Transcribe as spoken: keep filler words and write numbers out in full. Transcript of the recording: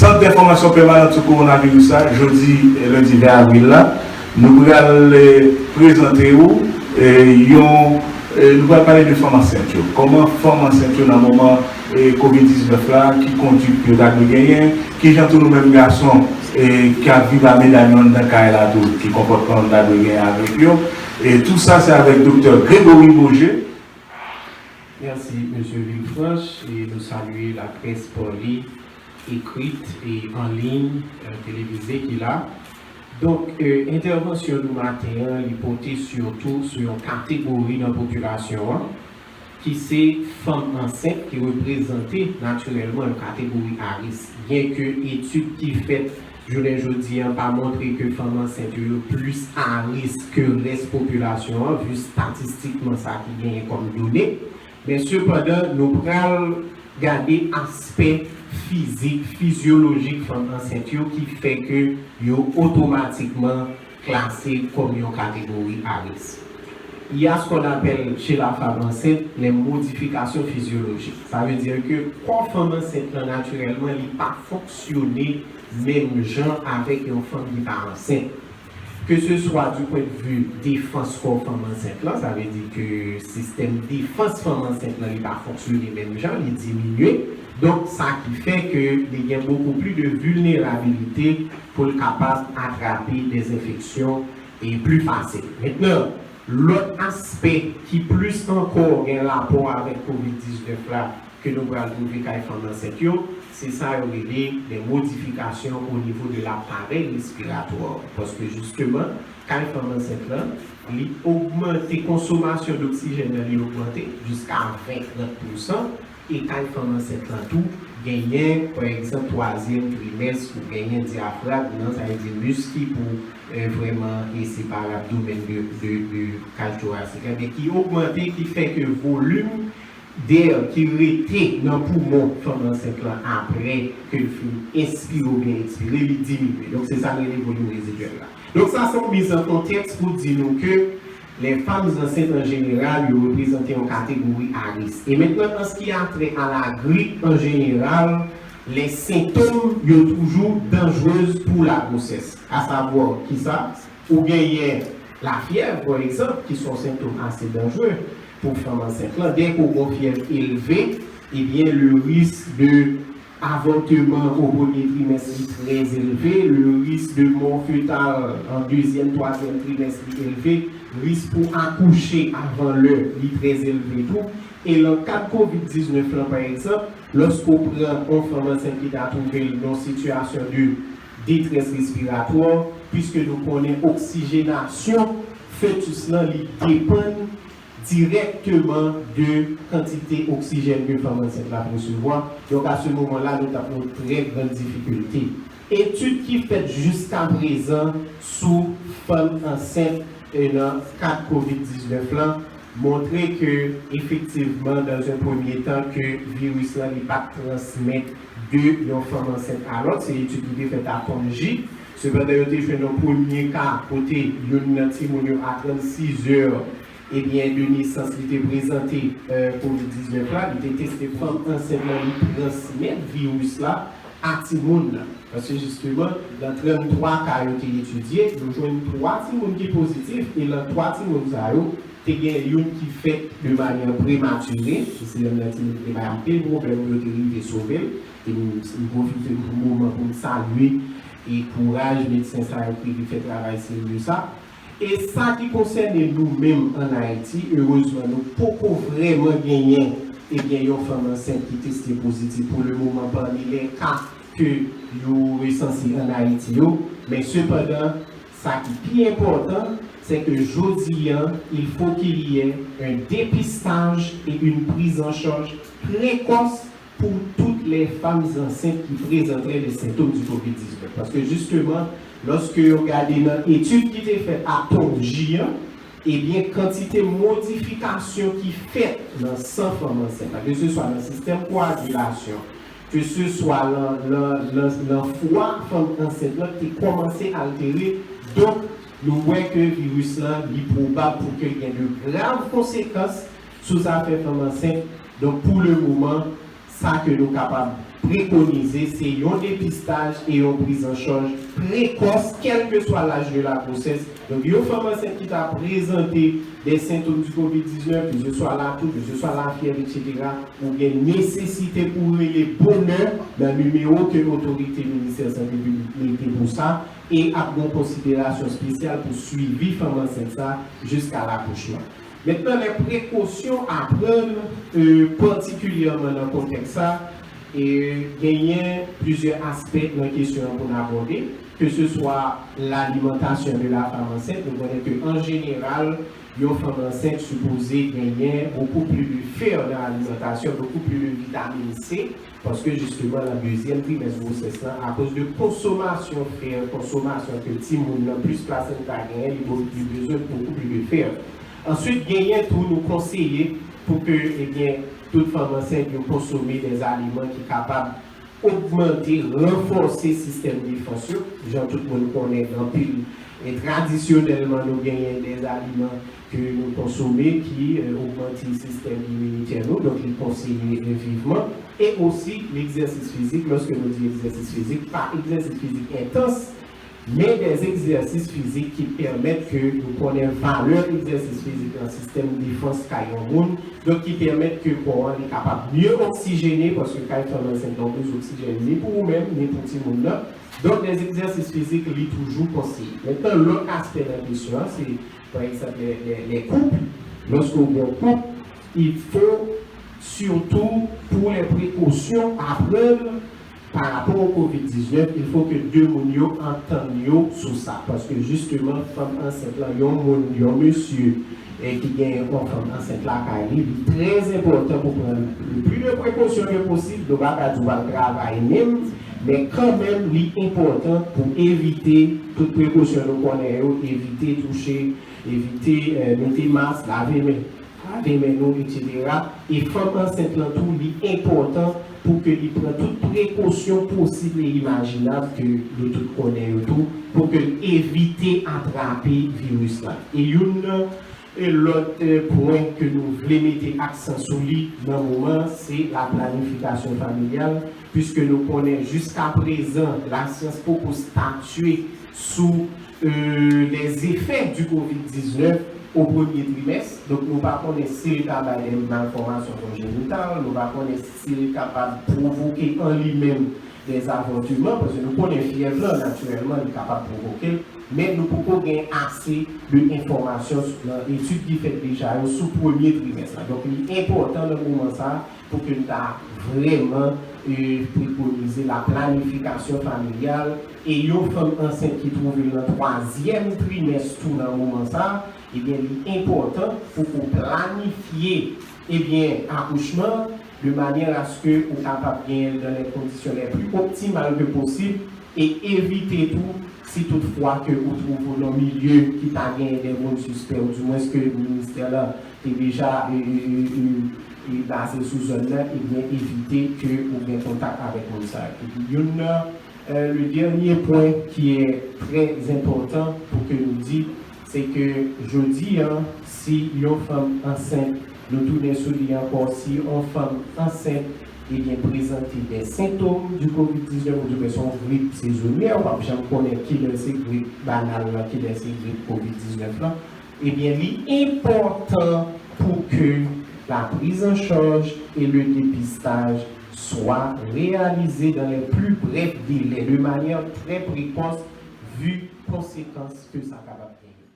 Sant d'enfòmasyon pèmanan sou kowonaviris la, jodi, eh, lendi ven avril la, nou pral, eh, prezante w, eh, yon, eh, nou pral pale de fanm ansent yo. Kòman fanm ansent yo nan moman, eh, kovid diznèf la, ki konduit yo ta dwe genyen, kijan tou nou menm gason, eh, k ap viv a medam yo anndan kay la tou, ki konpòtman nou ta dwe genyen avèk yo. E tou sa, se avèk Doktè Gregory Beaugé. Mèsi, Mesye Villefranche, e nou salye laprès pale, ekrit e an liy, eh, televize ki la. Donk, eh, entèvansyon nou maten an, li pote sitou sou yon kategori nan popilasyon an, ki se fanm ansent, ki reprezante natirèlman yon kategori a risk. Byenke etid ki fèt jounen jodi an pa montre ke fanm ansent yo, yo plis a risk ke rès popilasyon an, vi statistikman sa ki genyen kòm done. Men sepandan, nou pral gade aspè fizik, fizyolojik fanm ansent yo ki fè ke yo otomatikman klase kòm yon kategori a risk. Il y a ce qu'on appelle chez la femme enceinte les modifications physiologiques. Sa vle di ke kò fanm ansent lan natirèlman li pa fonksyone menm jan avèk yon fanm ki pa ansent. Ke se swa du point de vue defans kò fanm ansent lan, sa vle di ke sistèm defans fanm ansent lan li pa fonksyone menm jan, li diminye. Donk sa ki fè ke li gen beaucoup plus de vulnérabilité pou l kapab atrape des enfeksyon e pli fasil. Mentnan, lòt aspè ki plis ankò gen rapò avèk kovid diznèf la ke nou pral twouve kay fanm ansent yo, se sa yo rele des modifications au niveau de l'appareil respiratoire. Paske jisteman, kay fanm ansent lan, li ogmante, konsomasyon doksijèn nan li ogmante jiska ven, trant pousan, e kay fanm ansent lan tou, genyen, pa egzanp, twazyèm trimès, ou genyen dyafragm nan, sa vle di misk ki pou, eh, vrèman, e separe abdomen de, de, de kaj torasik la, men ki ogmante, ki fè ke volim dè ki rete nan poumon fanm ansent lan apre ke l fin enspire oubyen ekspire, li diminye. Donk, se sa n rele volim rezidyèl la. Donk, sa se yon miz an kontèks pou di nou ke les femmes enceintes en général, yo reprezante yon kategori a risk. E mentnan, an ce qui a trait à la grippe en général, les symptômes, yo toujou danjrez pou la gwosès. Asavwa, kisa? Ou genyen lafyèv, pa egzanp, ki se yon sentòm ase danjre pou fanm ansent lan. Dè ke w gen yon fyèv elve, ebyen, le risk de avortement au premier trimestre li trè elve, le risque de mort fœtale en deuxième, troisième trimestre li elve, risk pou akouche avan lè li trè elve tou. E nan kad kovid diznèf lan, pa egzanp, lòske w pran yon fanm ansent ki ta twouve l nan yon sitiyasyon de detrès respiratwa, piske nou konnen oksijenasyon fetis lan, li depann dirèkteman de kantite oksijèn ke fanm ansent la ap resevwa. Donk, a se moman la, nou t ap nan yon trè grann difikilte. Etid ki fèt jiskaprezan sou fanm ansent, e, nan kad kovid diznèf lan montre ke, efektivman, dans un premier temps, ke viris lan, li pa t transmèt de yon fanm ansent a lòt. Se etid ki te fèt a Tonji. Sepandan, yo te jwenn yon premye ka kote youn nan timoun yo, a trannsis zè, ebyen, de nesans, li te prezante, eh, kovid diznèf la, li te teste fanm ansent lan, li transmèt viris la a timoun nan. Paske jisteman, nan tranntwa ka yo te etidye, yo jwenn twa timoun ki pozitif, e nan twa timoun sa yo, te gen youn ki fèt de manyè prematire, se youn nan timoun ki te bay anpil pwoblèm, yo te rive sove l, e m, m pwofite pou moman pou m salye e kouraj medsen sa yo ki rive fè travay serye sa. E sa ki konsène nou menm ann Ayiti, erezman, nou poko vrèman genyen, ebyen, yon fanm ansent ki teste pozitif pou le moman pami lè ka ke yo resanse ann Ayiti yo. Men sepandan, sa ki pi enpòtan, se ke jodi an, il faut qu'il y ait un dépistage et une prise en charge précoce pour toutes les femmes enceintes qui présenteraient les symptômes du kovid diznèf. Paske jisteman, lòske yo gade nan etid ki te fèt a Tonji an, ebyen, kantite modifikasyon ki fèt nan san fanm ansent la, ke se swa nan sistèm koagilasyon, ke se swa nan, nan, nan, nan fwa fanm ansent lan te kòmanse altere. Donk, nou wè ke viris lan, li pwobab pou ke l gen de grav konsekans sou zafè fanm ansent. Donk, pou le moman, Sa ke nou kapab prekonize, se yon depistaj e yon prizanchaj prekòs, kèlkeswa laj de la gwosès. Donk, yon fanm ansent ki ta prezante de sentòm di kovid diznèf, keseswa latou, keseswa lafyèv, etsetera, ou gen nesesite pou rele bonè nan nimewo ke otorite Ministè Sante Piblik mete pou sa, e ap gen konsiderasyon espesyal pou swivi fanm ansent sa jiska lakouchman. Mentnan, lè prekosyon a pran, patikilyèman nan kontèks sa, e genyen plizyè aspè nan kesyon an pou n abòde, ke se swa lalimantasyon de la fanm ansent, nou konnen ke an jeneral, yon fanm ansent sipoze genyen beaucoup plus de fer nan alimantasyon, beaucoup plus de vitamine C, paske jisteman nan dezyèm trimès gwosès lan, akoz de konsomasyon fer, konsomasyon ke timoun nan plis plasenta genyen, li bo- li bezwen beaucoup plus de fer. Answit, genyen tou nou konseye pou ke, ebyen, tout fanm ansent yo konsome de aliman ki kapab ogmante, ranfòse sistèm defans yo. Jan tout moun konnen, gen anpil, e tradisyonèlman, nou genyen de aliman ke nou konsome ki, e, ogmante sistèm iminitè nou, donk li konseye, e, vivman. E osi, legzèsis fizik, lòske nou di egzèsis fizik, pa egzèsis fizik entans, men de egzèsis fizik ki pèmèt ke nou konnen valè egzèsis fizik nan sistèm defans kay yon moun, donk ki pèmèt ke kò an li kapab mye oksijene, paske kay fanm ansent lan bezwen oksijèn ni pou ou menm, ni pou timoun nan. Donk, de egzèsis fizik, li toujou konseye. Mentnan, lòt aspè nan kesyon an, se, pa egzanp, lè, lè, lè koup, lòske w gen koup, il faut surtout pour les précautions à prendre par rapport au kovid diznèf, il faut que de moun yo antann yo sou sa. Paske, jisteman, fanm ansent lan, yon moun, yon mesye, e ki gen yon fanm ansent lakay li, li trè enpòtan pou pran le plus de prekosyon ke posib. Nou pa ka di w al travay menm, men kanmenm, li enpòtan pou evite tout prekosyon nou konnen yo, evite touche, evite, e, mete mas, lave men. Lave men nou, etsetera. E fanm ansent lan tou, li enpòtan pou ke li pran tout prekosyon posib e imajinab ke nou tout konnen yo tou, pou ke l evite atrape viris la. E youn nan, e lòt, e, pwen ke nou vle mete aksan sou li nan moman, se la planifikasyon familyal, piske nou konnen jiska prezan, lasyans poko statye sou, e, les effets du kovid diznèf o premye trimès. Donk, nou pa konnen si li ka bay de malfòmasyon konjenital, nou pa konnen si li kapab pwovoke an li menm de avòtman, paske nou konnen fyèv lan, natirèlman, li kapab pwovoke l, men nou poko gen ase de enfòmasyon sou, nan etid ki fèt deja yo sou premye trimès la. Donk, li enpòtan nan moman sa a pou ke n ta vrèman, e, prekonize la planifikasyon familyal, e yon fanm ansent ki twouve l nan twazyèm trimès tou nan moman sa a, ebyen, li enpòtan pou ou planifye, ebyen, akouchman an, de manière à ce que ou kapab genyen l dans les conditions les plus optimales que possible, e evite tou, si toutfwa ke ou twouve w nan milye ki ta genyen de moun sispè, ou dimwens ke ministè la te deja, e, e, e, e, e baze sou zòn nan, ebyen, evite ke ou gen kontak avèk moun sa yo. Epi, youn nan, e, le dènye pwen ki e trè enpòtan pou ke nou di, se ke jodi a, si yon fanm ansent, nou tounen sou li ankò, si yon fanm ansent, ebyen, prezante de sentòm di kovid diznèf, ou di, men se yon grip sezonyè, w ap janm konnen kilè se grip banal la, kilè se grip kovid diznèf la, ebyen, li enpòtan pou ke la prise en charge et le dépistage soit réalisé dans les plus brefs délais, de manière très précoce, vu konsekans ke sa kapab genyen.